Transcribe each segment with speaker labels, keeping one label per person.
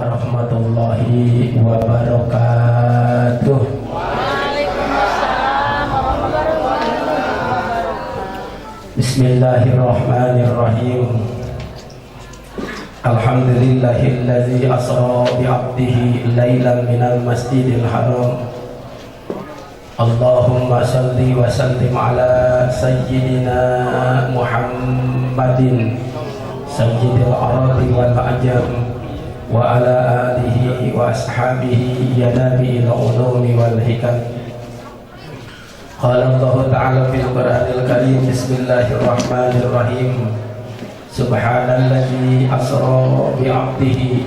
Speaker 1: Warahmatullahi wabarakatuh.
Speaker 2: Waalaikumsalam warahmatullahi wabarakatuh.
Speaker 1: Bismillahirrahmanirrahim. Alhamdulillahillazi asra bi'abdihi lailan minal masjidil haram. Allahumma salli wa sallim ala sayyidina Muhammadin sayyidil arabi wal ajam wa ala alihi wa ashabihi yanabi'il ulumi wal hikam. Qala Allah Ta'ala fil Qur'anil Karim, bismillahirrahmanirrahim. Subhanalladzi asra bi'abdihi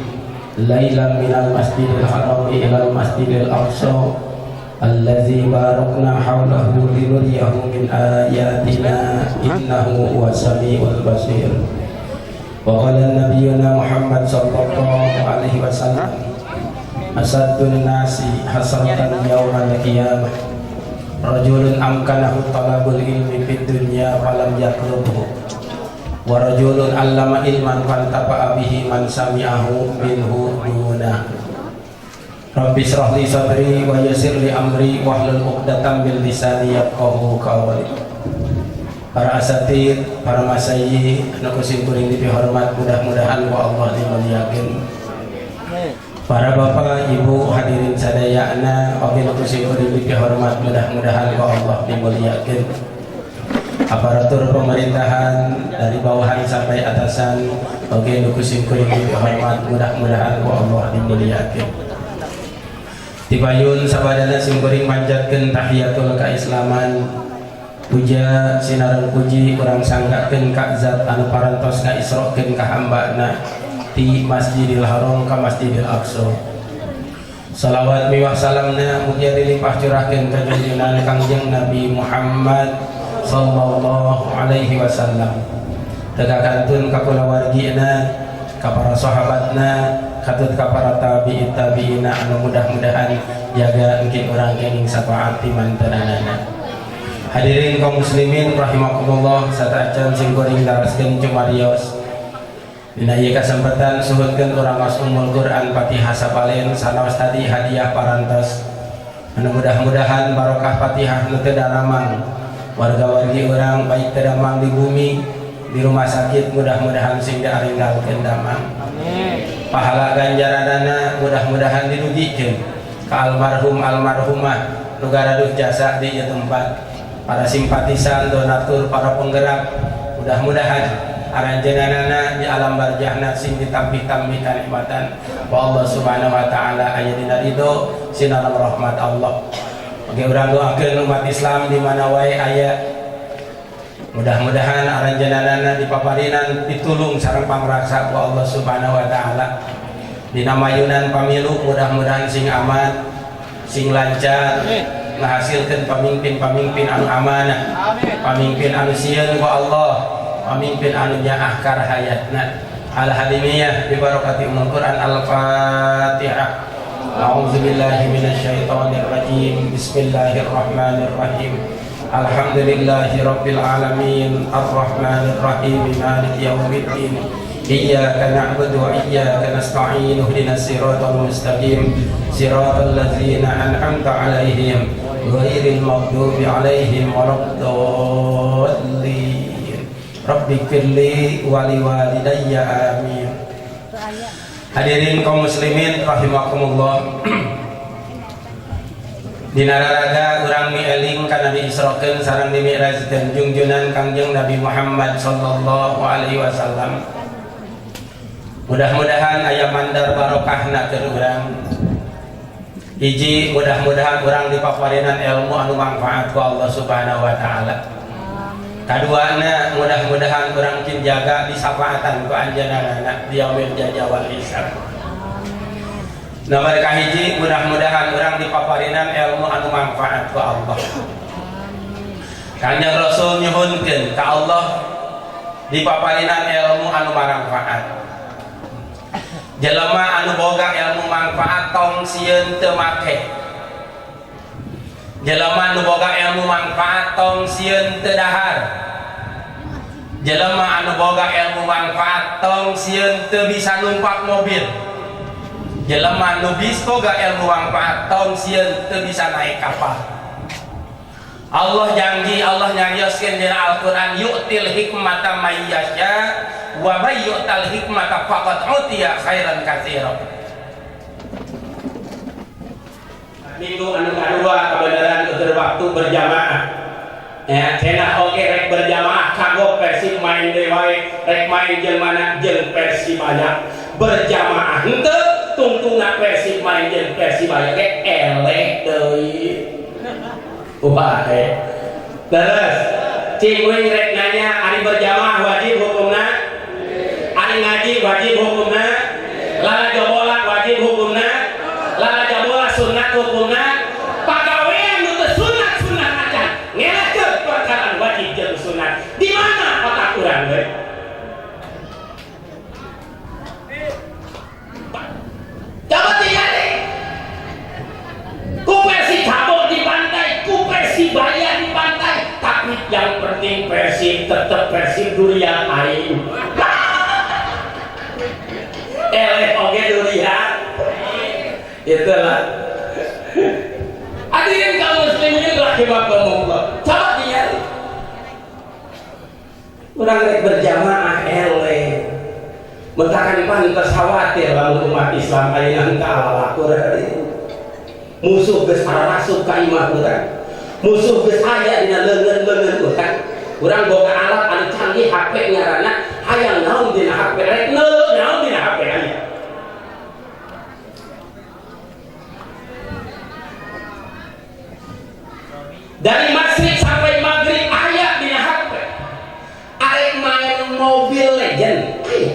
Speaker 1: lailan minal masjidil harami ilal masjidil aqsa allazi barakna hawlahu linuriyahu min ayatina innahu huwas samiul basir. Wa qala nabiyyuna Muhammad sallallahu alaihi wasallam, asaddun nasi hasratan yaumal qiyamah rajulun amkanahu talabul ilmi fid dunya falam yatlubhu wa rajulun allama ilman fantafa'a bihi man sami'ahu minhu duna. Rabbi shrah li sadri wa yassir li amri wahlul 'uqdatam min lisani yafqahu qawli. Para asatid, para masyayikh, anu ku simkuring dipihormat, mudah-mudahan ku Allah dimuliakeun. Para bapak, ibu, hadirin sadayana, oge nu ku simkuring dipihormat, mudah-mudahan ku Allah dimuliakeun. Aparatur pemerintahan dari bawahan sampai atasan, oge nu ku simkuring dipihormat, mudah-mudahan ku Allah dimuliakeun. Tipayun sabadana simkuring manjatkeun tahiyatul kaislaman. Puja sinareng puji urang sanggakeun ka zat anu parantos ngaisrokeun ka hambana ti Masjidil Haram ka Masjidil Aqsa. Salawat miwah salamna mugia dilimpah curahkeun ka junjungan Kangjeng Nabi Muhammad sallallahu alaihi wasallam. Teu kakantun ka kulawargina, ka para sahabatna, katut ka para tabi'in tabi'ina anu mudah-mudahan jaga engke urang kenging syafaat ti mantenanana. Hadirin kaum muslimin rahimakumullah, sateuacan simkuring daraskeun cumarios. Dina ieu kasempatan suhunkeun urang maos Ummul Quran Fatihah sapalen sanaos tadi hadiah parantos. Anu mudah-mudahan barokah Fatihah nu teu daramang warga-wargi urang baik teu damang di bumi, di rumah sakit, mudah-mudahan sing diaringgalkeun damang.
Speaker 2: Amin.
Speaker 1: Pahala ganjaranana mudah-mudahan didugikeun ka almarhum almarhumah nu garaduh jasa di ieu tempat, para simpatisan, donatur, para penggerak, mudah-mudahan aranjeunana di alam barjahna sing ditambih-tambih kanikmatan wa Allah Subhanahu wa taala, aya dina ridho sinareng rahmat Allah. Oke, urang doakeun umat Islam di mana wae aya, mudah-mudahan aranjeunana dipaparinan pitulung sareng pangraksa ku Allah Subhanahu wa taala. Dina mayunan pamilu mudah-mudahan sing aman, sing lancar, ngahasilkeun pamimpin-pamimpin anu amanah, pamimpin anu sieun ku Allah, pamimpin anu nyaah ka rahayatna. Al hadimiyah bi barakati Ummul Quran. Al-Fatihah. A'udzubillahi minasyaitonir rajim. Bismillahirrahmanirrahim. Alhamdulillahi rabbil alamin arrahmanir rahim maliki yaumiddin. Iyyaka na'budu wa iyyaka nasta'in ihdinas siratal mustaqim siratal ladzina an'amta 'alaihim ghairil maghdubi 'alaihim waladdallin. Rabbighfirli wa liwalidayya, amin. Hadirin kaum muslimin rahimakumullah. Dina raraga urang mieling kana diisrokeun sareng dimi'rajkeun jungjunan Kangjeng Nabi Muhammad sallallahu alaihi wasallam. Mudah-mudahan aya mandar barokahna keur urang. Hiji, mudah-mudahan urang dipaparinan ilmu anu manfaat ku Allah Subhanahu wa taala. Kaduana, mudah-mudahan urang kin jaga disafaatan ku anjeunna di yaumil jaza wal hisab. Nomor kahiji, mudah-mudahan urang dipaparinan ilmu anu manfaat ku Allah. Kanjeng Rasul nyuhunkeun ka Allah dipaparinan ilmu anu manfaat. Jelema anu boga ilmu manfaat tong sieun teu make. Jelema anu boga ilmu manfaat tong sieun teu dahar. Jelema anu boga ilmu manfaat tong sieun teu bisa numpak mobil. Jelema nu boga ilmu manfaat tong sieun teu bisa naik kapal. Allah janji, Allah nyarioskeun dina Al-Qur'an, yu'til hikmata may yasha wa may yu'tal hikmata faqad utiya khairan katsira. Minggu anu kadua kebenaran keur waktu berjamaah. Ya, cenah oge rek berjamaah kagok Persib main deui wae, rek main jeung mana jeung Persibaya. Berjamaah henteu tungtungna Persib main jeung Persibaya ge eleh deui. Upah teh. Terus cing wing rek nanya ari berjamaah wajib hukumna? Ari ngaji wajib hukumna? Lalajo bola wajib hukumna? Lalajo bola sunat hukumna? Pagawean nu teu sunat-sunat acan ngelehkeun perkara wajib jeung sunat. Di mana otak urang we? Coba tingali. Ku Persikabo di pantai, ku Persibaya di pantai, tapi yang penting Persib tetep Persib durian aing. Eleh oge durian. Itulah. Hadirin kaum muslimin rahimakumullah. Coba tingali. Urang rek berjamaah eleh. Mentakan pantes khawatir lamun umat Islam ayeuna henteu alalakur hadirin. Musuh geus arasup ka imah urang. Musuh geus aya dina leungeun-leungeun urang. Urang boga alat anu canggih HP ngaranna, hayang naon dina HP rek neuleuh naon dina HP aya. Dari masyrik sampai maghrib aya dina HP. Arek main Mobile Legend aya.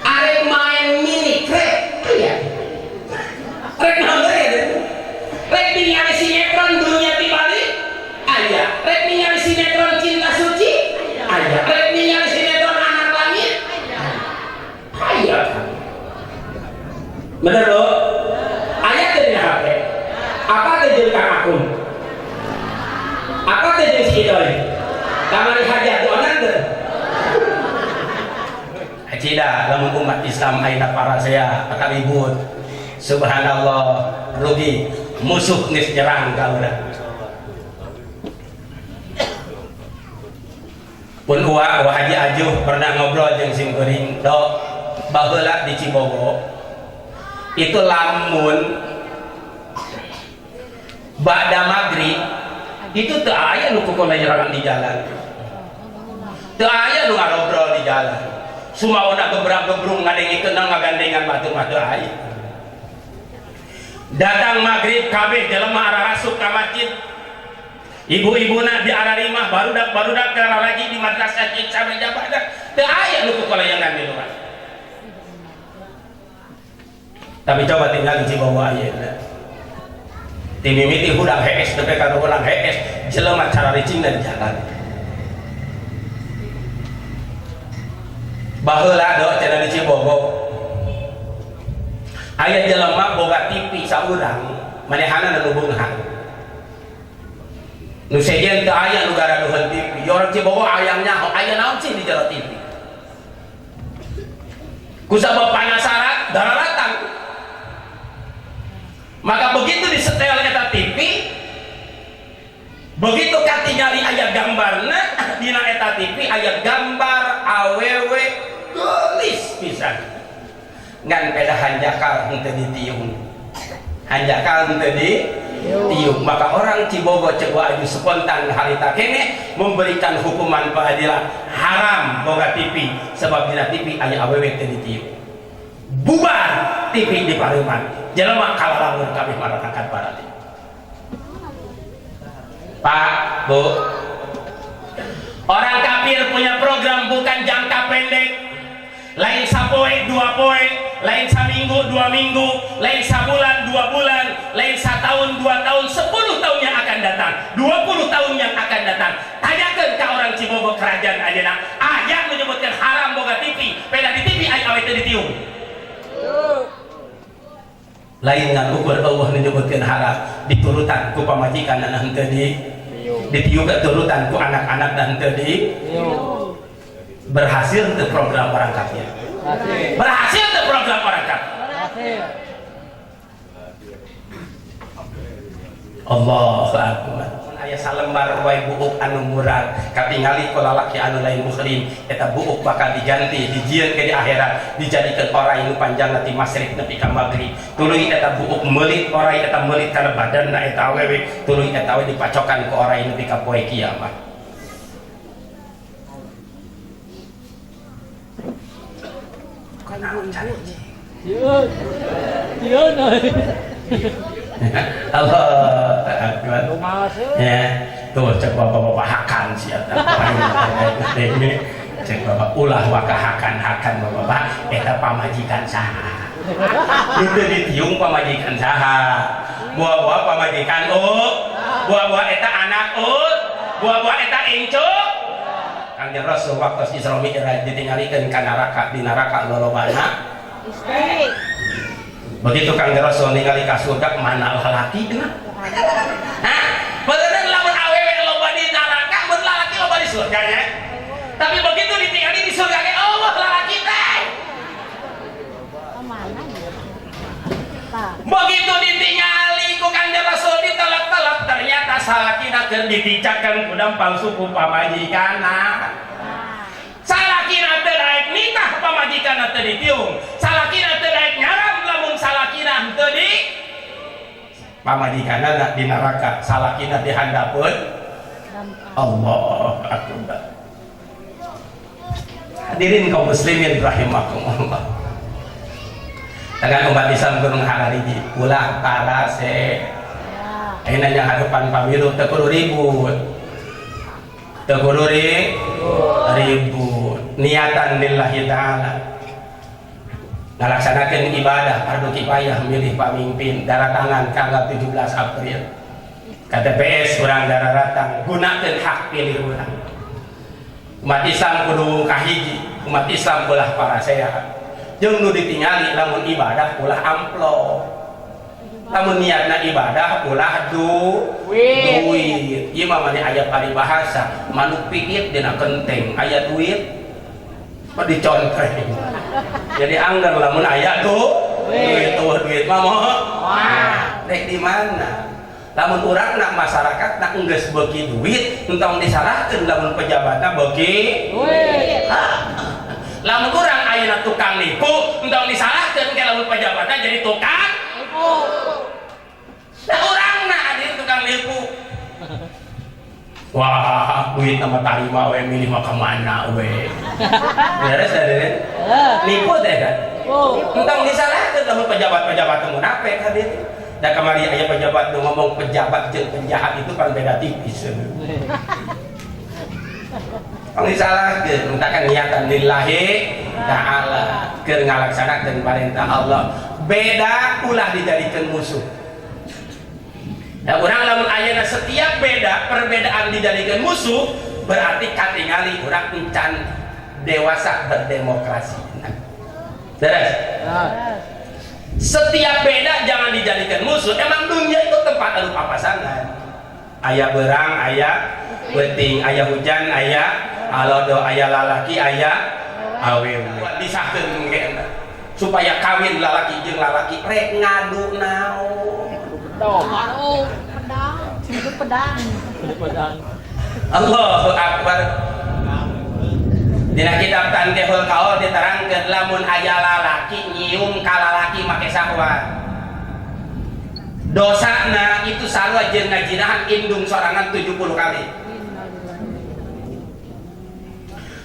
Speaker 1: Arek main Mini Craft aya. Rek naon deui ya? Rek ningali sinetron Dunia di Bali aya. Rek ningali sinetron Cinta Suci aya. Rek ningali sinetron Anak Langit aya. Bener lo? Aya teh dina HP. Apa teh jeung Kang Akun? Apa teh jeung si Idoi? Kamari hajat doanan teh. Acida lamun umat Islam ayeuna para saya akan ribut. Subhanallah, rugi musuh geus nyerang ka urang. Pun uwa Haji Ajuh pernah ngobrol jeung sim kuring, do baheula di Cibogo itu lamun ba'da maghrib itu teu aya nu kukolejeran di jalan. Teu aya nu ngarobrol di jalan. Sumaona gebrak-gebrung ngadengikeun ngagandengan batur mah teu aya. Datang maghrib kabeh jelema ararasup ka masjid. Ibu-ibuna di ararimah barudak-barudak lagi di madrasah jeung sampe jabada. Teu aya nu kukolayangan di luar. Tapi coba tinggal di Cibogo ayeuna. Ti mimiti hudang hees nepi ka hudang hees, jelema cararicingna di jalan. Baheula do cenah di Cibogo. Aya jelema boga TV saurang, manehana nu beunghar. Nu sejen teu aya nu garaduheun TV. Orang Cibogo hayang nyaho, aya naon sih di jero TV. Ku sabab panasaran dararatang. Maka begitu disetel eta TV, begitu katingali aya gambarna dina eta TV aya gambar awewe geulis pisan. Ngan peda hanjakal henteu ditiung. Hanjakal henteu ditiung. Maka orang Cibogo cek aju spontan harita kene memberikan hukuman pengadilan haram boga TV sebab dina TV aya awewe teu ditiung. Bubar TV di pareuman. Jelema kalarangun kabeh maratangkat parati. Pak, Bu. Orang kafir punya program bukan jangka pendek. Lain sapoe dua poe, lain saminggu 2 minggu, lain sabulan 2 bulan, lain setahun 2 tahun, 10 tahun yang akan datang, 20 tahun yang akan datang. Tanyakan ke orang Cibogo kerajaan ayeuna, aya menyebutkan haram boga TV, peda di TV aya awe teu ditiung. Lain ngan ukur Allah menyebutkan haram diturutan ku pamajikan dan henteu di ditiung, turutan ku anak-anak dan henteu di berhasil untuk program orang kafir. Berhasil untuk program orang kafir. Allahu akbar. Aya salembar wae buuk anu murag katingali ku lalaki anu lain muhrim eta buuk bakal diganti dijieun ke di akhirat dijadikeun orai nu panjangna ti masyriq nepi ka maghrib tuluy eta buuk meulit orai eta meulit kana badanna eta awewe tuluy eta awewe dipacokan ku orai nepi ka poe kiamat.
Speaker 2: Sieun. Sieun euy.
Speaker 1: Allah akbar. Ya, tuh cek bapak-bapak hakan sih eta. Cek bapak ulah waka hakan-hakan bapak-bapak eta pamajikan saha. Itu ditiung pamajikan saha. Buah-buah pamajikan buah-buah eta anak buah-buah eta incu. Kangjeng Rasul waktu Isra Mi'raj ditinggalikeun ka neraka, di neraka lolobana
Speaker 2: istri.
Speaker 1: Begitu Kangjeng Rasul ningali ka surga mana lalaki cenah. Hah? Beuneureun lamun awewe loba di neraka, mun lalaki loba di surga nya. Tapi begitu ditingali di surga ge Allah lalaki teh. Begitu ditingali ku Kangjeng Rasul ditelek-telek ternyata salakina keur diticakeun ku dampal suku pamajikanna. Salakina teu daek nikah pamajikanna teu ditiung. Salakina teu daek nyaram lamun salakina teu di pamajikanna di neraka, salakina di handapeun Allah akbar. Hadirin kaum muslimin rahimakumullah. Dengan umat Islam gunung harariji ulah parase. Ayeuna nya hadapan pamilu teu kudu ribut. Teu kudu ribut. Niatan lillahi ta'ala. Ngalaksanakeun ibadah fardu kifayah milih pamimpin daratangan tanggal 17 April. KTPS urang dararatang gunakeun hak pilih urang. Umat Islam kudu kahiji, umat Islam ulah parasea. Jeung nu ditingali lamun ibadah ulah amplop. Lamun niatna ibadah ulah duit. Ieu mah mani aya paribahasa, manuk piit dina kenteng, aya duit mah dicontreng. Jadi anggar lamun aya tuh duit tuh duit mah moal. Rek di mana? Lamun urang nak masyarakat nak geus beuki duit, entong disalahkeun lamun pejabatna beuki
Speaker 2: duit.
Speaker 1: Lamun urang ayeuna tukang nipu, entong disalahkeun ke lamun pejabatna jadi tukang
Speaker 2: nipu.
Speaker 1: Nah urangna hadir tukang nipu. Wah, duit nama tarima we milih mah ka mana we. Beres hadirin? Nipu teh kan? Entong disalahkeun lamun pejabat-pejabat teu munafik hadirin. Da kamari aya pejabat nu ngomong pejabat jeung penjahat itu pan beda tipis. Tong disalahkeun, mentakan niatan lillahi ta'ala keur ngalaksanakeun perintah Allah. Beda ulah dijadikeun musuh. Da urang lamun ayeuna setiap beda perbedaan dijadikeun musuh, berarti katingali urang encan dewasa berdemokrasi. Terus. Setiap beda jangan dijadikan musuh. Emang dunia itu tempat adu papasangan. Aya berang, aya penting, aya hujan, aya alodo, aya lalaki, aya awewe. Disahkeun kena supaya kawin lalaki jeung lalaki rek ngadu naon.
Speaker 2: Pedang, pedang, pedang.
Speaker 1: Allahu akbar. Dina kitab Tanqihul Qaul diterangkeun lamun aya lalaki nyium ka lalaki make sahwat. Dosana itu sarua jeung ngajinahan indung sorangan 70 kali.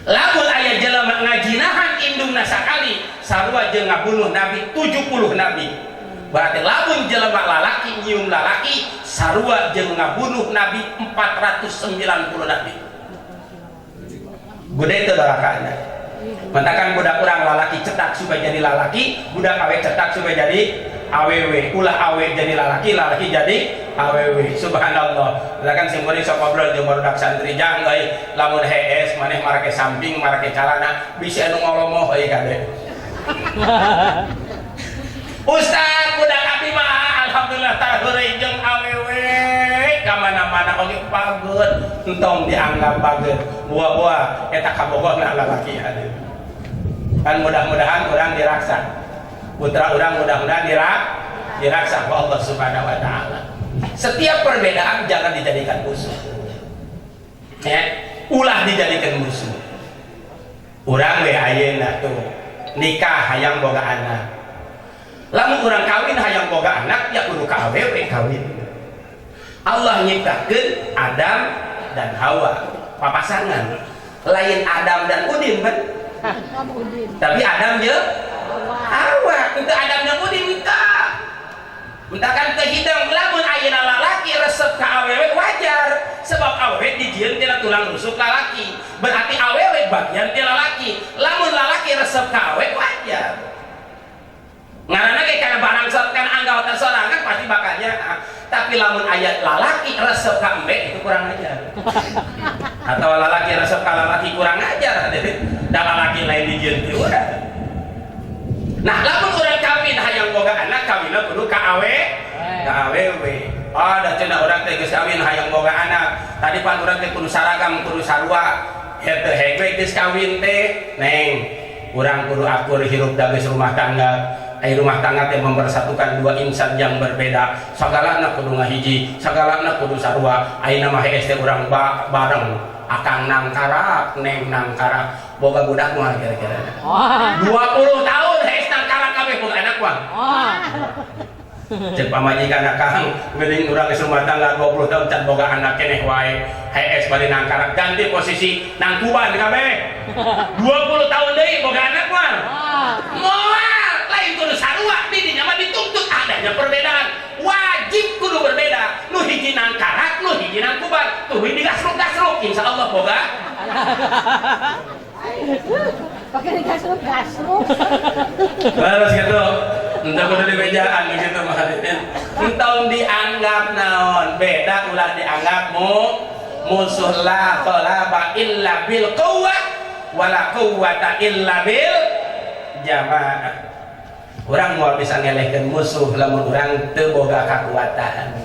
Speaker 1: Lamun aya jelema ngajinahan indungna sakali sarua jeung ngabunuh nabi 70 nabi. Berarti lamun jelema lalaki nyium lalaki sarua jeung ngabunuh nabi 490 nabi. Gede itu dorakana. Mentakan budak urang lalaki cetak supaya jadi lalaki, budak awe cetak supaya jadi awewe. Ulah awe jadi lalaki, lalaki jadi awewe. Subhanallah. Mentakan sim kuring sok ngobrol jeung barudak santri jang euy, lamun hees maneh marake samping, marake calana, bisi anu ngolomoh euy kade. Ustaz budak abdi mah alhamdulillah taheureuy jeung awewe ka mana-mana oge pageut, entong dianggap bageut. Buah-buah eta kabogohna lalaki hadir. Kan mudah-mudahan urang diraksa. Putra urang mudah-mudahan diraksa ku Allah Subhanahu wa taala. Setiap perbedaan jangan dijadikan musuh. Ya, ulah dijadikan musuh. Urang we ayeuna tuh nikah hayang boga anak. Lamun urang kawin hayang boga anak, ya kudu ka awewe kawin. Allah nyiptakeun Adam dan Hawa, papasangan. Lain Adam dan Udin kan? Tapi Adam jeung Hawa, itu Adam jeung Udin entah. Entah kan kehidang lamun ayeuna lalaki resep ka awewe wajar, sebab awewe dijieun tina tulang rusuk lalaki. Berarti awewe bagian ti lalaki. Lamun lalaki resep ka awewe wajar. Ngaranna ge kana barang kana anggota sorangan pasti bakalnya. Tapi lamun aya lalaki resep ka embe itu kurang ajar. Atau lalaki resep ka lalaki kurang ajar. Da lalaki lain dijieun ti urang. Nah, lamun urang kawin hayang boga anak, kawinna kudu ka awe, ka awewe. Oh, da cenah urang teh geus kawin hayang boga anak. Tadi pan urang teh kudu saragam, kudu sarua. Henteu heg we geus kawin teh, neng. Urang kudu akur hirup da geus rumah tangga. Ai rumah tangga teh mempersatukan dua insan yang berbeda. Sagalana kudu ngahiji, sagalana kudu sarua. Ayeuna mah hees teh urang bareng. Akang nangkarak, neng nangkarak. Boga budak mah kira-kira. 20 tahun hees nangkarak kabeh boga anak mah. Cek pamajikan akang, geuning urang geus rumah tangga 20 tahun can boga anak keneh wae. Hees bari nangkarak ganti posisi nangkuban kabeh. 20 tahun deui boga anak mah. Moal lain kudu sarua, di dinya mah dituntut adanya perbedaan. Wajib kudu berbeda. Nu hiji nangkarak, nu hiji nangkuban. Tuh digasruk-gasruk insyaallah boga.
Speaker 3: Pakai digasruk-gasruk.
Speaker 1: Terus gitu. Entah kudu dibejaan begitu mah hadirin. Entong dianggap naon, beda ulah dianggap musuh. La ghalaba illa bil quwwah wala quwwata illa bil jamaah. Urang moal bisa ngelehkeun musuh lamun urang teu boga kakuatan.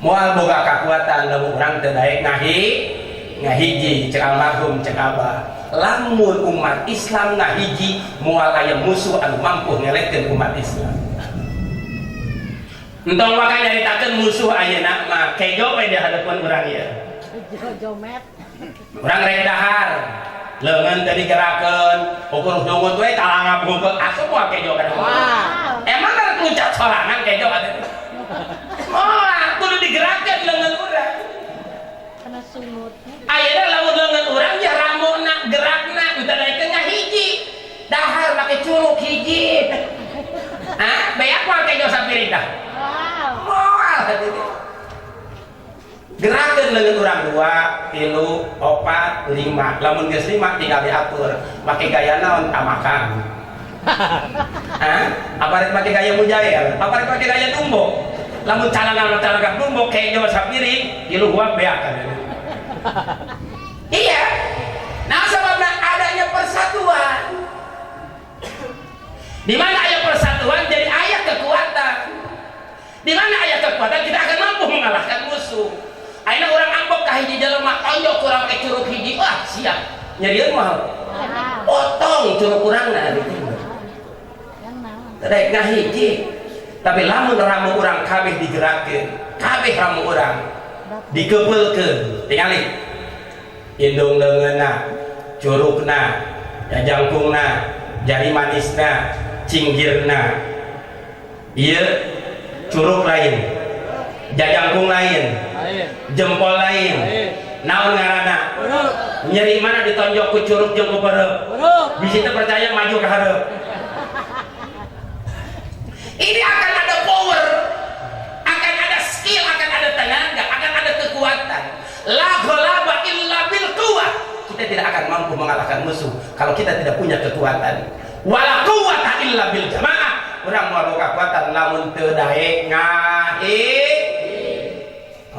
Speaker 1: Moal boga kakuatan lamun urang teu daek ngahiji. Cek almarhum, cek abah, lamun umat Islam ngahiji moal aya musuh anu mampu ngelehkeun umat Islam. Entong maka nyaritakeun musuh ayeuna mah kejo we di hadapan urang ieu.
Speaker 3: Jomet.
Speaker 1: Urang rek dahar, leungeun teu digerakeun, ukur dungut we talangap hungkul, asup moal kejo kana. Emang rek luncat sorangan kejo atuh. Moal, kudu digerakkeun leungeun urang.
Speaker 3: Kana sungut.
Speaker 1: Ayeuna lamun leungeun urang ya ramona gerakna teu daekeun ngahiji. Dahar make curug hiji. Hah? Beak moal kejo sapiring tah? Moal hadirin. Gerakeun leungeun urang 2, 3, 4, 5. Lamun geus 5 tinggal diatur. Make gaya naon tamakan. Hah? Apa rek make gaya mujair? Apa rek make gaya dumbo? Lamun calana-calana dumbo kejo sapiring, tilu huap beak. Iya. Nah, sebabnya adanya persatuan. Di mana aya persatuan jadi aya kekuatan. Di mana aya kekuatan kita akan mampu mengalahkan musuh. Ayeuna urang ambok ka hiji jelema tonjok kurang make curug hiji, wah siap. Nyerieun mah. Potong curug urangna gitu. Rek ngahiji. Tapi lamun ramu urang kabeh digerakkeun, kabeh ramu urang dikepeulkeun, tingali. Indung leungeunna, curugna, jajangkungna, jari manisna, cinggirna. Ieu curug lain, jajangkung lain, jempol lain. Naon ngaranna? Nyeri mana ditonjok ku curug jeung ku perep? Bisi teu percaya maju ka hareup. Ini akan ada power, akan ada skill, akan ada tenaga, akan ada kekuatan. La ghalaba illa bil quwwah. Kita tidak akan mampu mengalahkan musuh kalau kita tidak punya kekuatan. Wala quwwata illa bil jamaah. Urang moal boga kekuatan lamun teu daek ngahi.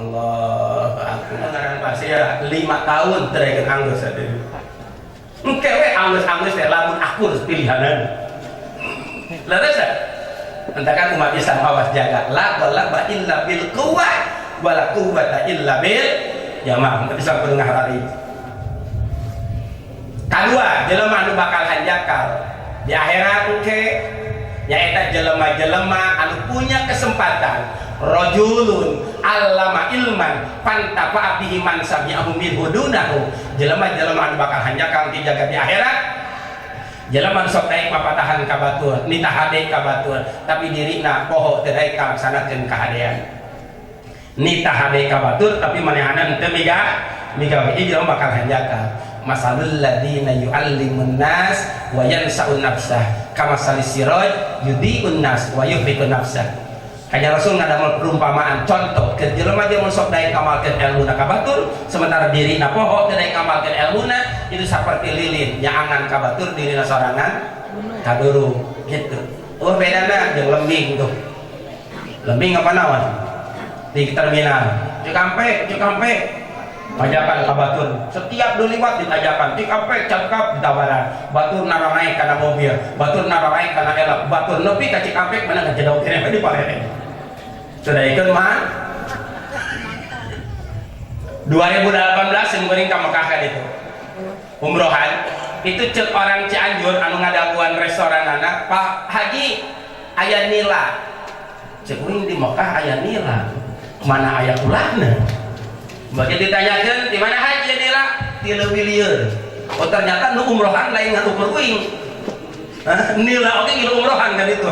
Speaker 1: Allah akbar. Ngaran pasti ya 5 tahun teu daekeun anggeus atuh. Engke we anggeus-anggeus teh lamun akur pilihanan. Leres ya? Entah kan umat Islam awas jaga la ghalaba illa bil quwwah wala quwwata illa bil jamaah. Umat Islam kudu ngaharari. Kadua, jelema anu bakal hanjakal di akhirat engke, Nyaeta jelema-jelema anu punya kesempatan, rajulun allama ilman fantafa'a bihi man sami'ahu minhu dunahu. Jelema-jelema anu bakal hanjakal ti jagat di akhirat, jelema sok daek papatahan ka batur, nitah hade ka batur, tapi dirina poho teu daek kalaksanakeun kahadean. Nitah hade ka batur tapi manehna teu migawe, ieu jelema bakal hanjakal. Masalul ladzina yu'allimun nas wa yansa'un nafsah kamasalis siraj yudi'un nas wa yuhriqun nafsah. Hanya Rasul ngadamel perumpamaan contoh ke jelema jelema sok daek ngamalkeun elmuna ka batur sementara dirina poho teu daek ngamalkeun elmuna, itu saperti lilin nyaangan ka batur dirina sorangan kadurung gitu. Oh bedana jeung lembing tuh. Lembing apa naon? Di terminal Cikampek, Cikampek pajakan ka batur, setiap diliwat ditajakan Cikampek cakap ditawaran, batur naranaik kana mobil, batur naranaik kana elok, batur nepi ka Cikampek mana ngajedog keneh di parere. Sudah ikut mah 2018 yang goreng ka Mekah kan itu umrohan itu cek orang Cianjur anu ngadaguan restoranana, Pak Haji aya nila, cek uing di Mekah aya nila, mana aya ulahna. Begitu ditanyakan di mana haji nila, di Leuwi Lieur. Oh ternyata nu umrohan lain ngan ukur uing. Hah? Nila oke ngilu umrohan kan itu.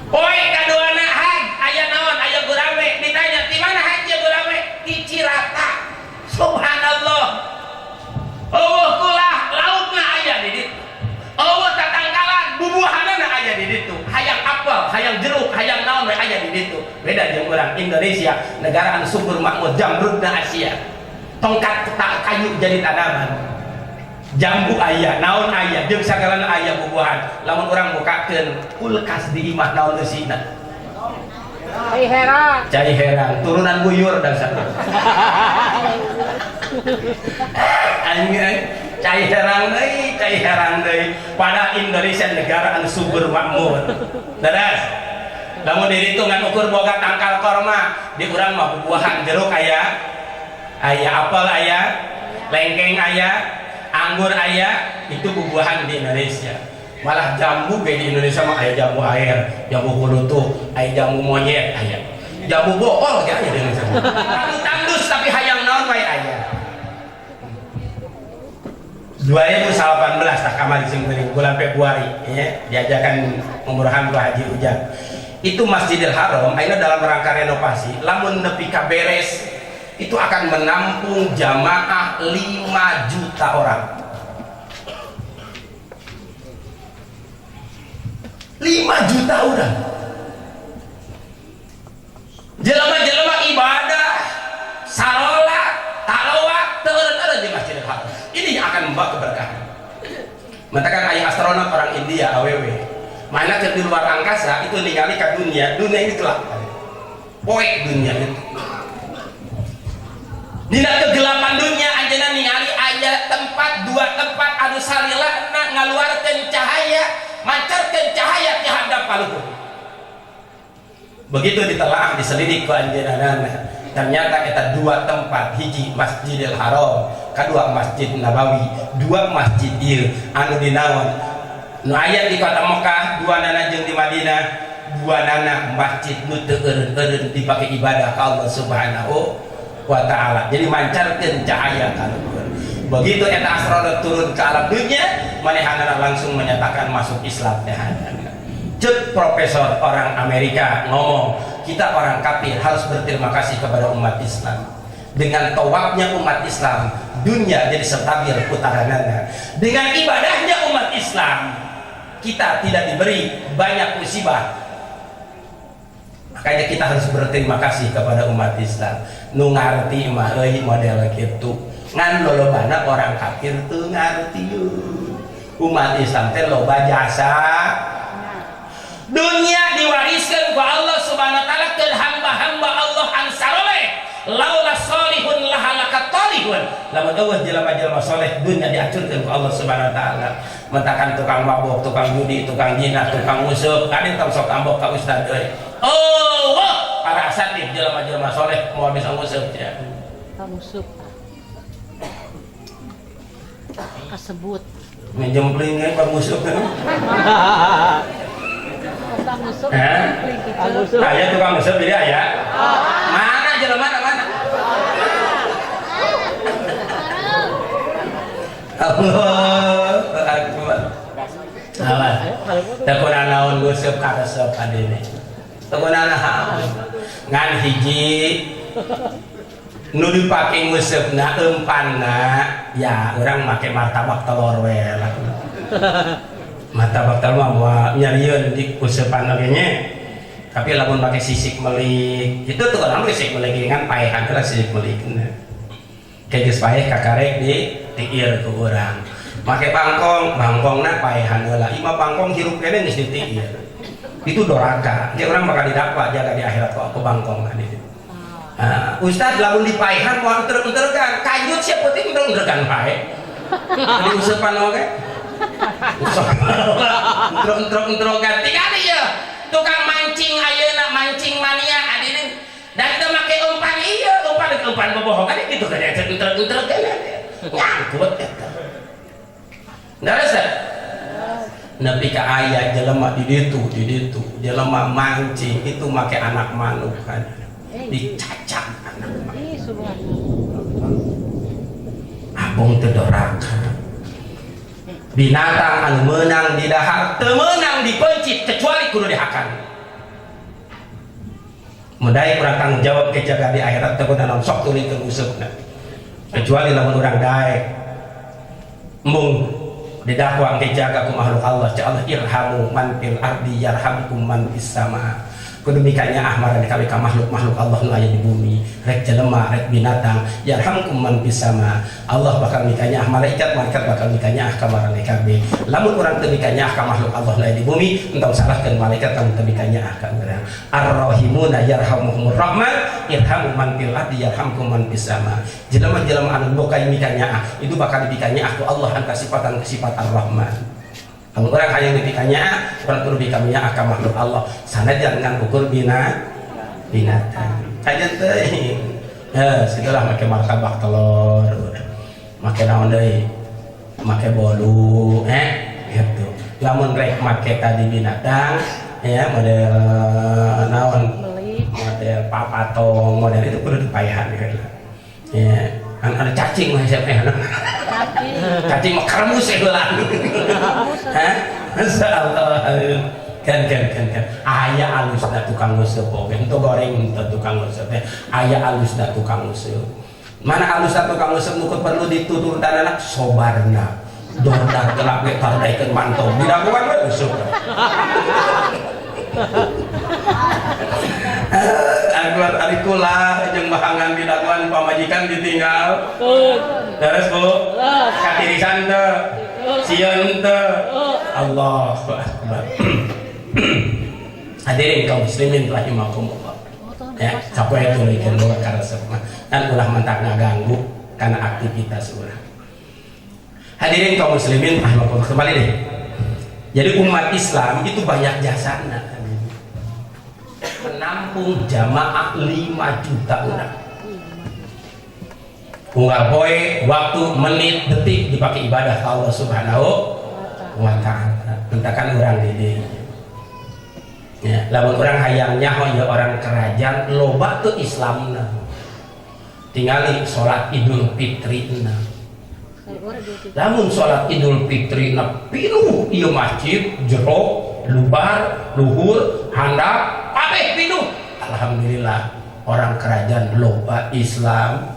Speaker 1: Poe kaduana haj aya naon, aya gurame, ditanya di mana haji gurame, di Cirata. Subhanallah. Eueuh kulah lautna aya di ditu. Eueuh tatangkalan bubuahanana aya di ditu. Hayang apel, hayang jeruk, hayang naon we aya di ditu. Beda jeung urang Indonesia, negara anu subur makmur, jamrudna Asia. Tongkat kayu jadi tanaman. Jambu aya, naon aya, jeung sagalana aya bubuahan. Lamun urang bukakeun kulkas di imah naon eusina?
Speaker 3: Cai herang.
Speaker 1: Cai herang, turunan buyur dan satu. Anjing, cai herang deui, cai herang deui. Padahal Indonesia negara anu subur makmur. Dadas. Lamun di ditu ngan ukur boga tangkal korma, di urang mah bubuahan jeruk aya, aya apel aya, lengkeng aya, anggur aya, itu bubuahan di Indonesia. Malah jambu ge di Indonesia mah aya jambu air, jambu kulutuh, aya jambu monyet aya. Jambu bool ge aya di Indonesia. Anu tandus tapi hayang naon wae aya. 2018 tah kamari sing geuning bulan Februari ya, diajakan umrohan ku Haji Ujang. Itu Masjidil Haram ayeuna dalam rangka renovasi, lamun nepi ka beres itu akan menampung jamaah 5 juta orang. 5 juta orang. Jelema-jelema ibadah, sarolat, tarawih, teu eureun-eureun di Masjidil Haram. Ini yang akan membawa keberkahan. Mentakan aya astronot orang India AWW. Mana ke di luar angkasa itu ningali ka dunia, dunia ini gelap. Poek dunia itu. Dina kegelapan dunia anjeunna ningali aya tempat, dua tempat anu salilana ngaluarkeun cahaya, mancarkeun cahaya ti handap kaluhur. Begitu ditelaah diselidik ku anjeunna, ternyata eta dua tempat, hiji Masjidil Haram, kadua Masjid Nabawi, dua masjid ieu anu dinaon nu aya di kota Mekah, dua nana jeung di Madinah, dua nana masjid nu teu eureun-eureun dipake ibadah ka Allah Subhanahu wa taala. Jadi mancarkeun cahaya ka luhur. Begitu eta astronot turun ke alam dunia, manehanana langsung menyatakan masuk Islam nehanana. Cek profesor orang Amerika ngomong, kita orang kafir harus berterima kasih kepada umat Islam. Dengan tawafnya umat Islam, dunia jadi stabil putaranana. Dengan ibadahnya umat Islam, kita tidak diberi banyak musibah. Makanya kita harus berterima kasih kepada umat Islam. Nu ngarti mah euy model kitu. Ngan lolobana orang kafir teu ngarti. Umat Islam teh loba jasa. Dunia diwariskan ku Allah Subhanahu wa taala ke hamba-hamba Allah ansaroleh. Laula solihun lahalaka tolihun. Lamun eueuh jelema-jelema soleh, dunia diacurkeun ku Allah Subhanahu wa taala. Mentakan tukang mabok, tukang judi, tukang zina, tukang musuh, kadin tong sok ambok ka ustad euy. Oh, wah, para asatid jelema-jelema soleh moal bisa musuh ya.
Speaker 3: Musuh.
Speaker 2: Kasebut.
Speaker 1: Ngejempling ge panguseup kan.
Speaker 2: Tukang nguseup.
Speaker 1: Eh?
Speaker 2: Tukang
Speaker 3: nguseup.
Speaker 1: Aya tukang nguseup jadi aya. Mana jelema mana? Allahu Akbar. Awas. Teu kurang naon nguseup karesep adene. Teu kurang naon. Ngan hiji nu dipake nguseup-na empanna ya urang make martabak telur we lah. Martabak telur mah moal nyarieun di useupan oge nya. Tapi lamun make sisik melik, itu tuh orang sisik melik ngan paehan teh sisik melik. Kayak geus paeh kakarek di tiir ku urang. Make bangkong, bangkongna paehan heula. Imah bangkong hirup kene geus ditiir. Itu doraka. Dia orang bakal didakwa jaga di akhirat kok aku bangkong tadi. Ustaz lamun dipaehan moal entreg-entregan, kajut sia peuting entreg-entregan pae. Di useupan oge. Entreg-entreg-entregan tingali ye. Tukang mancing ayeuna mancing mania adine. Dan teu make umpan ieu, umpan umpan bobohongan kitu kan entreg-entregan. Nyangkut eta. Darasa. Nepi ka aya jelema di ditu, jelema mancing itu make anak manuk kan. Dicacak anak manuk. Abong teu doraka. Binatang anu meunang di dahar teu meunang dipeuncit kecuali kudu dihakan. Mun daek urang tanggung jawab ke jaga di akhirat teu kudu naon sok tuluy useupna. Kecuali lamun urang daek embung didakwa ke jaga ku makhluk Allah, ca Allah irhamu man fil ardi yarhamkum man fis sama. Kudu mikanya ahmaran kali ka makhluk-makhluk Allah nu aya di bumi, rek jelema, rek binatang, yarhamkum man fis sama. Allah bakal mikanya ah malaikat, malaikat bakal mikanya ah ka maraneh kabeh. Lamun urang teu mikanya ah ka makhluk Allah nu aya di bumi, entong salahkeun malaikat lamun teu mikanya ah ka urang. Ar-rahimuna yarhamuhumur rahman, irhamu man fil ardi yarhamkum man fis sama. Jelema-jelema anu boga mikanya ah, itu bakal dibikanya ah ku Allah angka sifatan sifat Ar-Rahman. Kalau orang hayang dibikanya, orang kudu dibikanya ka makhluk Allah. Sanajan ngan ukur binatang. Kajian teuing. Ya, segala make martabak telur, make naon deui? Make bolu, gitu. Lamun rek make tadi binatang, ya model naon? Model papatong, model itu kudu dipayahan gitu. Ya, kan ada cacing mah siapa ya? Cacing mah kremus heula. Hah? Masyaallah. Kan. Aya alusna tukang nguseup oge, henteu goreng henteu tukang nguseup teh. Aya alusna tukang nguseup. Mana alusna tukang nguseup nu perlu dituturtan anak sobarna. Dordar gelap ge tardaikeun mantong. Didagoan we useup. Akbar ari kula jeung bahangan didagoan pamajikan ditinggal. Terus Bu, katirisan teu, sieun teu. Allahu Akbar. Hadirin kaum muslimin rahimakumullah. Ya, sapoe tuluy boga karesep mah. Kan ulah mentak ngaganggu kana aktivitas urang. Hadirin kaum muslimin rahimakumullah. Kembali deh. Jadi umat Islam itu banyak jasana. Menampung jamaah 5 juta orang. Unggal poe, waktu, menit, detik dipakai ibadah Allah Subhanahu wa ta'ala. Mentakan urang di dieu. Ya, lamun urang hayang nyaho ya orang kerajaan loba teu Islamna. Tingali salat Idul Fitri na. Lamun salat Idul Fitri na pinuh ieu masjid jero, lubar, luhur, handap, kabeh pinuh. Alhamdulillah orang kerajaan loba Islam.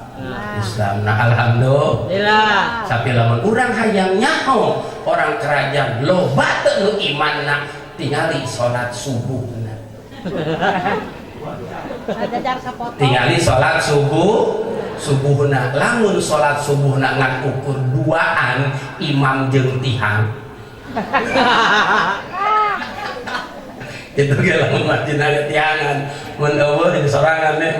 Speaker 1: Islam nah alhamdulillah. Tapi lamun urang hayang nyaho orang kerajaan loba teu nu imanna tingali salat subuhna. Tingali salat subuhna. Lamun salat subuhna ngan ukur duaan imam jeung tihang. Itu ge lamun masjid aya tiangan mun eueuh di sorangan deh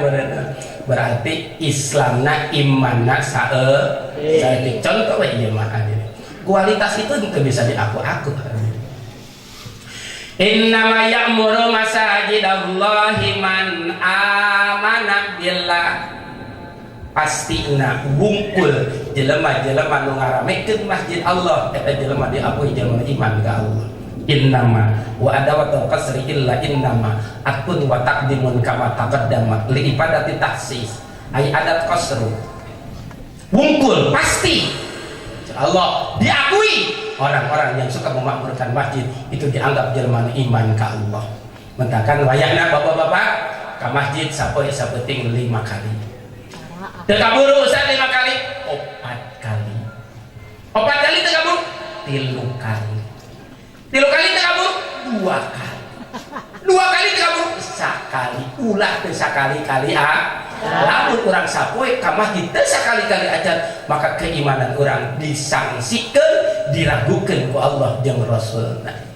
Speaker 1: berarti Islamna imanna saeutik. Contoh we ieu mah kualitas itu teu bisa diaku-aku. Innama ya'muru masajidallahi man amana billah. Pastina wungkul Jelema-jelema nu ngaramekeun masjid Allah eta jelema diakui jelema iman ka Allah. Innama wa adawatul qasri illa innama akun wa taqdimun kama taqaddama li ibadati tahsis ay adat qasru wungkul pasti Allah diakui orang-orang yang suka memakmurkan masjid itu dianggap jelema iman ka Allah. Mentakan wayahna bapak-bapak ka masjid sapoe sapenting 5 kali. Teu kaburu Ustaz 5 kali, 4 kali. 4 kali teu kaburu, 3 kali. 3 kali teu kaburu, 2 kali. 2 kali teu kaburu, sakali. Ulah teu sakali-kali ah. Lamun urang sapoe ka masjid teu sakali-kali acan, maka keimanan urang disangsikeun, diragukeun ku Allah jeung Rasulna.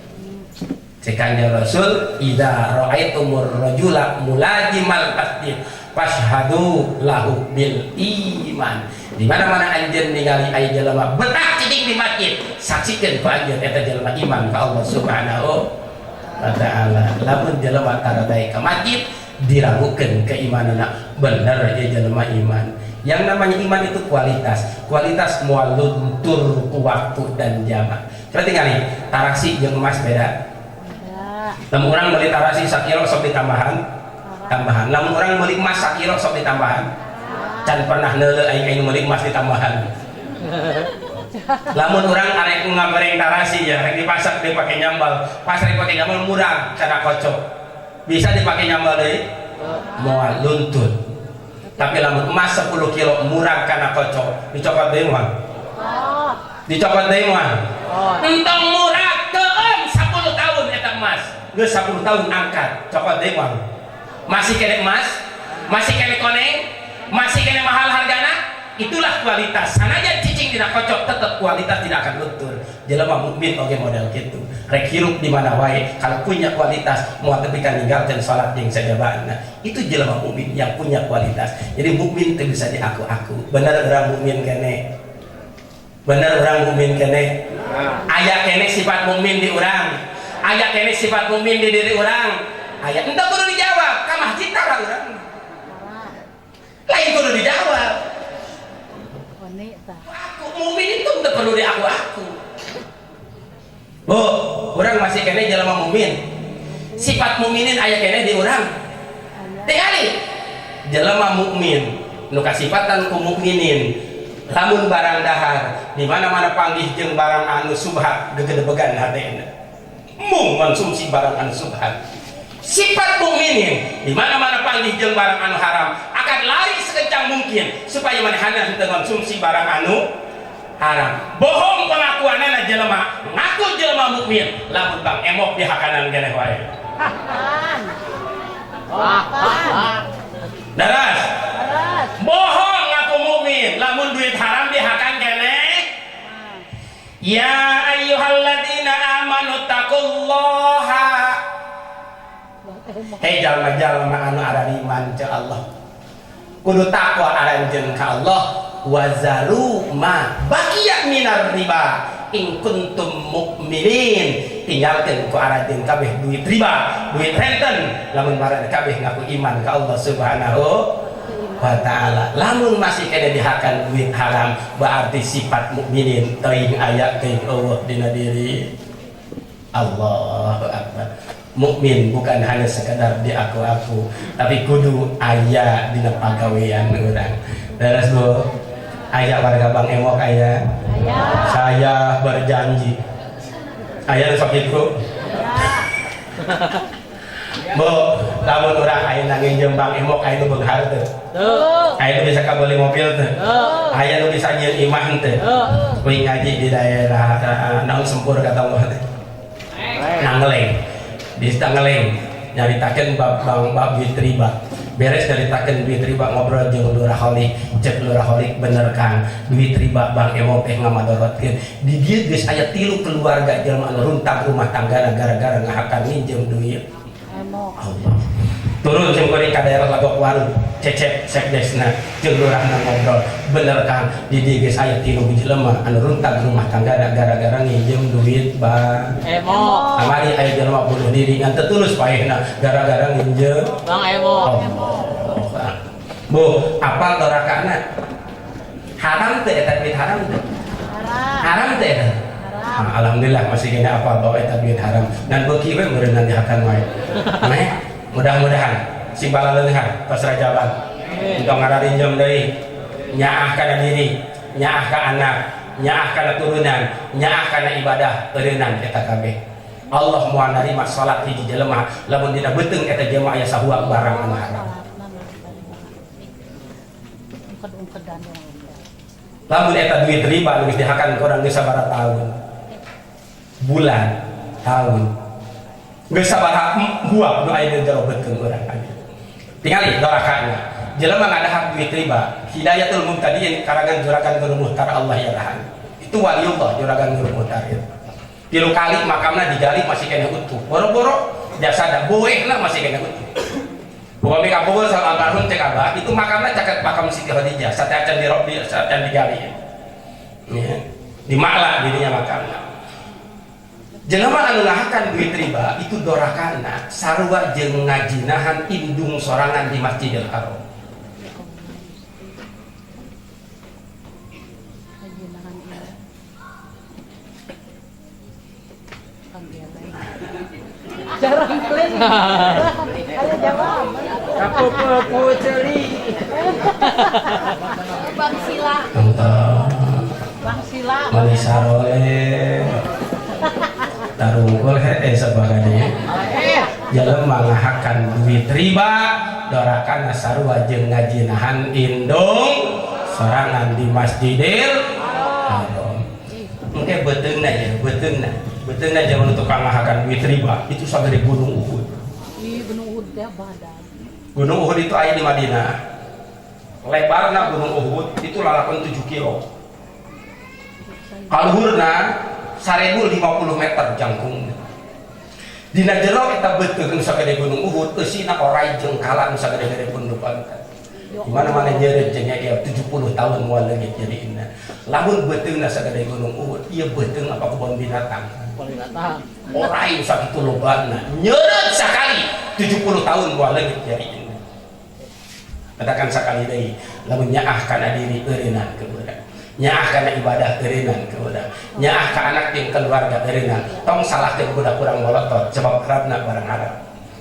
Speaker 1: Cek Kanjeng Rasul, idza ra'aitumur rajula mulazimal masjid fashhadu lahu bil iman. Di mana-mana anjeun ningali aya jelema betah cicing di masjid, saksikeun ku anjeun eta jelema iman ka Allah Subhanahu wa taala. Lamun jelema tara bae ka masjid diragukeun keimananna, bener ieu jelema iman. Yang namanya iman itu kualitas, kualitas moal luntur ku waktu dan zaman. Coba tingali, tarasi jeung emas beda. Lamun urang meuli tarasi sakilo sok ditambahan, tambahan. Lamun urang meuli emas sakilo sok ditambahan. Can pernah neuleuh aing aing meuli emas ditambahan. Lamun urang arek ngagoreng tarasi ya, rek dipasak dipake nyambal, pas rek dipake nyambal murah kana kocok. Bisa dipake nyambal deui? Moal luntur. Tapi lamun emas 10 kilo murah kana kocok, dicokot deui moal. Dicokot deui moal. Entong murah teueum 10 tahun eta emas. Geus 10 tahun angkat, cokot deui moal. Masih kene emas, masih kene koneng, masih kene mahal hargana. Itulah kualitas. Sanajan cicing dina kocok tetap kualitas tidak akan luntur. Jelema mukmin oge model kitu. Rek hirup di mana wae kalau punya kualitas moal tepi ka ninggalkeun salat jeung sajabana. Itu jelema mukmin yang punya kualitas. Jadi mukmin teu bisa diaku-aku. Bener urang mukmin kene. Bener urang mukmin kene. Aya kene sifat mukmin di urang. Aya kene sifat mukmin di diri urang. Aya entah kudu dijawab, ka masjid tara urang. Lain kudu dijawab. Aku mukmin itu tidak perlu diaku-aku. Bu, urang masih kene jelema mukmin. Sifat mukminin aya kene di urang. Tingali. Jelema mukmin nu kasifatan ku mukminin. Lamun barang dahar di mana-mana panggih jeung barang anu subhat gegedebegan hatena. Mung konsumsi barang anu subhat. Sifat mukminin di mana-mana panggih jeung barang anu haram akan lari sekencang mungkin supaya manehna henteu konsumsi barang anu haram. Bohong pengakuanana jelema, ngaku jelema mukmin, lamun Bang Emok dihakanan keneh wae. Daras. Bohong ngaku mukmin, lamun duit haram dihakan keneh. Ya ayyuhalladzina amanu taqullaha. Hei jalma-jalma anu arariman ca Allah. Kudu takwa aranjeun ka Allah wazaru ma baqiya minar riba in kuntum mukminin. Tinggalkeun ku aranjeun kabeh duit riba, duit renten lamun maraneh kabeh ngaku iman ka Allah Subhanahu wa taala. Lamun masih kena dihakan duit haram berarti sifat mukminin teuing aya teuing eueuh dina diri. Allahu akbar. Mukmin bukan hanya sekedar diaku-aku, tapi kudu aya dina pagawean urang. Beres Bu? Aya warga Bang Emok aya? Aya. Saya berjanji. Aya nu sok kitu? Bu, lamun urang ayeuna nginjem Bang Emok aya nu beunghar teu?
Speaker 2: Teu.
Speaker 1: Aya nu bisa kabeli mobil teu?
Speaker 2: Teu.
Speaker 1: Aya nu bisa nyieun imah teu?
Speaker 2: Teu.
Speaker 1: Kuing ngaji di daerah naon Sempur kata Allah teh? Nangeleng. Di Tangeleng nyaritakeun bab bang bab duit riba. Beres nyaritakeun duit riba ngobrol jeung Lurah Holik, cek Lurah Holik bener Kang, duit riba Bang Emok teh ngamadorotkeun. Di dieu geus aya 3 keluarga jelema anu runtag rumah tanggana gara-gara ngahakan minjem duit.
Speaker 2: Emok.
Speaker 1: Allah. Turun jeung kuring ka daerah Legok Waru, Cecep sekdesna jeung lurahna ngobrol. Bener Kang, di dieu geus aya 3 jelema anu runtag rumah tanggana gara-gara nginjem duit Bang
Speaker 2: Emok.
Speaker 1: Kamari aya jelema bunuh diri ngan teu tulus paehna gara-gara nginjem
Speaker 2: Bang Emok.
Speaker 1: Allah. Bu, apal dorakana? Haram teu eta duit haram teu? Haram teu eta? Alhamdulillah masih kena apa bahwa eta duit haram. Dan beuki we meureunna dihakan wae. Meh, mudah-mudahan sing balaleunghar tos rajaban. Entong ngararinjem deui. Nyaah kana diri, nyaah ka anak, nyaah kana turunan, nyaah kana ibadah eureunnan eta kabeh. Allah moal narima salat hiji jelema lamun dina beuteung eta jelema aya sahuak barang anu haram. Lamun eta duit riba nu geus dihakan ku urang geus sabaraha tahun, bulan, tahun, geus sabaraha huak nu aya di jero beuteung urang aja. Tingali dorakana. Jelema ngadahar duit riba, Hidayatul Mubtadiin karangan Juragan Guru Muhtar Allah yarham. Itu waliullah Juragan Guru Muhtar itu. 3 kali makamna digali masih kena utuh. Boro-boro jasada boehna masih kena utuh. Upami kapungkur sama almarhum cek abah, itu makamna caket makam Siti Khadijah, sateuacan dirobi, sateuacan digali. Ya. Di Ma'la dirinya makamna. Jelema anu ngahakan duit riba itu dorakana sarua jeung ngajinahan indung sorangan di Masjidil Haram.
Speaker 2: Jarang kling. Ayo jawab.
Speaker 3: Kapupu celi.
Speaker 2: Bang Sila. Bang Sila.
Speaker 1: Manisarole. Tarungkul hee sabagade. Jelema ngahakan duit riba dorakan sarua jeung ngajinahan indung sorangan di Masjidil Haram. Engke beuteungna ya, beuteungna. Beuteungna jaman tukang ngahakan duit riba itu sagede Gunung Uhud.
Speaker 2: Ih, Gunung Uhud teh badan.
Speaker 1: Gunung Uhud itu aya di Madinah. Lebarna Gunung Uhud itu lalakon 7 kilo. Kaluhurna 1050 meter jangkungna. Dina jero eta beuteung nu sagede Gunung Uhud eusina orai jeung kala nu sagede-gede pun rupa. Di mana-mana nyeureut jeung ieu 70 tahun moal leungit nyeriinna. Lamun beuteungna sagede Gunung Uhud, ieu beuteung apa kebon binatang? Orai sakitu lobana. Nyeureut sakali 70 tahun moal leungit nyeriinna. Katakan sakali deui, lamun nyaah kana diri eureunnan ke urang. Nyaah kana ibadah eureunnan ke urang. Nyaah ka anak jeung keluarga eureunnan. Tong salahkeun budak urang molotot sebab harapna barang haram.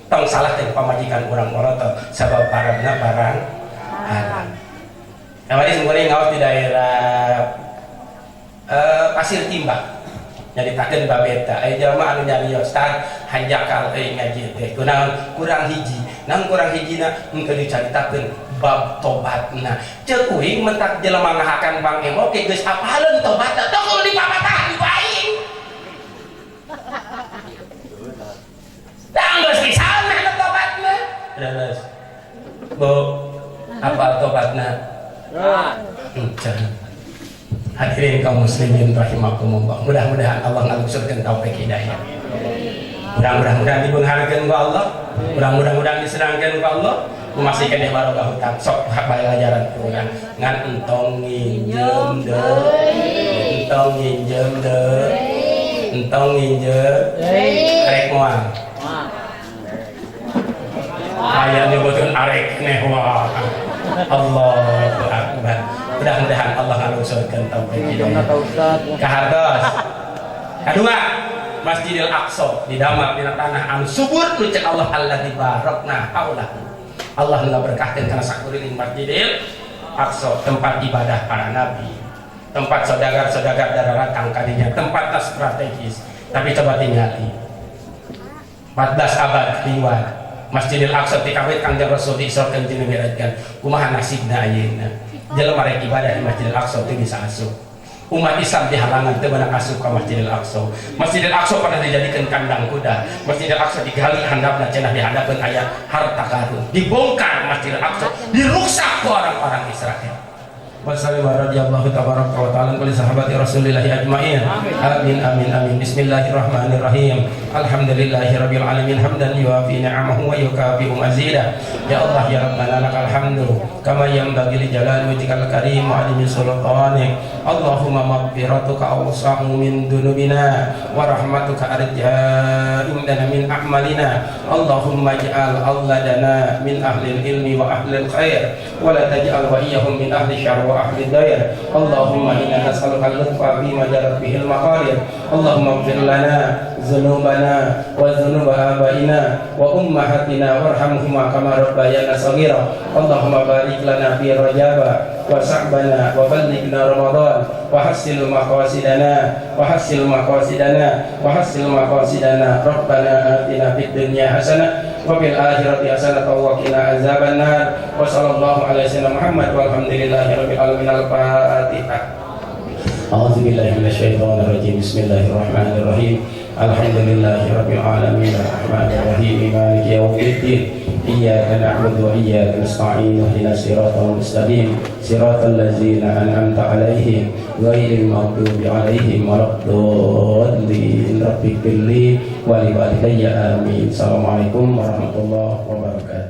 Speaker 1: Tong salahkeun pamajikan urang molotot sebab harapna barang haram. Kamari sungguh ngaos di daerah Pasir Timba. Nyaritakeun babeta, aya jelema anu nyarios tah hanjakal euy ngaji teh. Kunaon kurang hiji. Naon kurang hijina henteu dicaritakeun bab tobatna. Ceuk uing mentak jelema ngahakan Bang Emo ge geus apaleun tobatna. Tong kudu dipapatahan ku aing. Tah geus pisan anu tobatna. Terus. Bu, apal tobatna? Hadirin kaum muslimin rahimakumullah. Mudah-mudahan Allah ngalungsurkeun taufik hidayah. Mudah-mudahan dibeungharkeun ku Allah, mudah-mudahan disenangkeun ku Allah, masihkeun barokah hutang sok pelajaran ku urang. Ngan entong nginjem deui, entong nginjem deui, entong nginjem deui. Arek moal. Aya nyebutkeun arek neh wah. Allahu akbar. Mudah-mudahan Allah ngalungsurkeun taufik hidayah. Kahartos. Kadua, Masjidil Aqsa didamel dina tanah anu subur nu cek Allah alladzi barakna haulahu. Allah nu ngaberkahkeun kana sakuriling Masjidil Aqsa, tempat ibadah para nabi, tempat saudagar-saudagar daratang kadinya, tempatna strategis. Tapi coba tingali 14 abad liwat Masjidil Aqsa tikawit Kangjeng Rasul diisrokeun jeung dimi'rajkeun. Kumaha nasibna ayeuna? Jelema rek ibadah di Masjidil Aqsa teu bisa asup. Umat Islam dihalangan teu meunang asup ka Masjidil Aqsa. Masjidil Aqsa pernah dijadikan kandang kuda. Masjidil Aqsa digali handapna cenah dihandapeun aya harta karun. Dibongkar Masjidil Aqsa, dirusak ku orang-orang Israel. Wassalamu radhiyallahu tabaraka wa ta'ala kulli sahabati Rasulillah ajmain. Amin amin amin. Bismillahirrahmanirrahim. Alhamdulillahirabbil alamin hamdan yuafi ni'amahu wa yukafi'u mazidah. Ya Allah ya Rabbana lakal hamdu kama yanbaghi li jalali wajhikal karim wa 'azimi sultanik. Allahumma maghfiratuka awsa'u min dunubina wa rahmatuka arja indana min a'malina. Allahumma ij'al auladana min ahlil ilmi wa ahlil khair wa la taj'al wa iyyahum min ahli syarr wa ahli dair. Allahumma inna nas'aluka al-lutfa bima jarat bihil maqadir. Allahumma ighfir lana dzunubana wa dzunuba abaina wa ummahatina warhamhuma kama rabbayana shaghira. Allahumma barik lana fi rajaba wa sa'bana wa ballighna ramadan wa hassil maqasidana wa hassil maqasidana wa hassil maqasidana. Rabbana atina fid dunya hasanah wa fil akhirati hasanah wa qina azabannar. Wa sallallahu ala sayyidina Muhammad walhamdulillahi rabbil alamin. Al-Fatihah. A'udzubillahi minasyaitonir rajim. Bismillahirrahmanirrahim. Alhamdulillahi rabbil alamin arrahmanir rahim maliki yaumiddin. Iyyaka na'budu wa iyyaka nasta'in ihdinas siratal mustaqim siratal ladzina an'amta 'alaihim ghairil maghdubi 'alaihim waladdallin. Rabbighfirli wa liwalidayya amin. Assalamualaikum warahmatullahi wabarakatuh.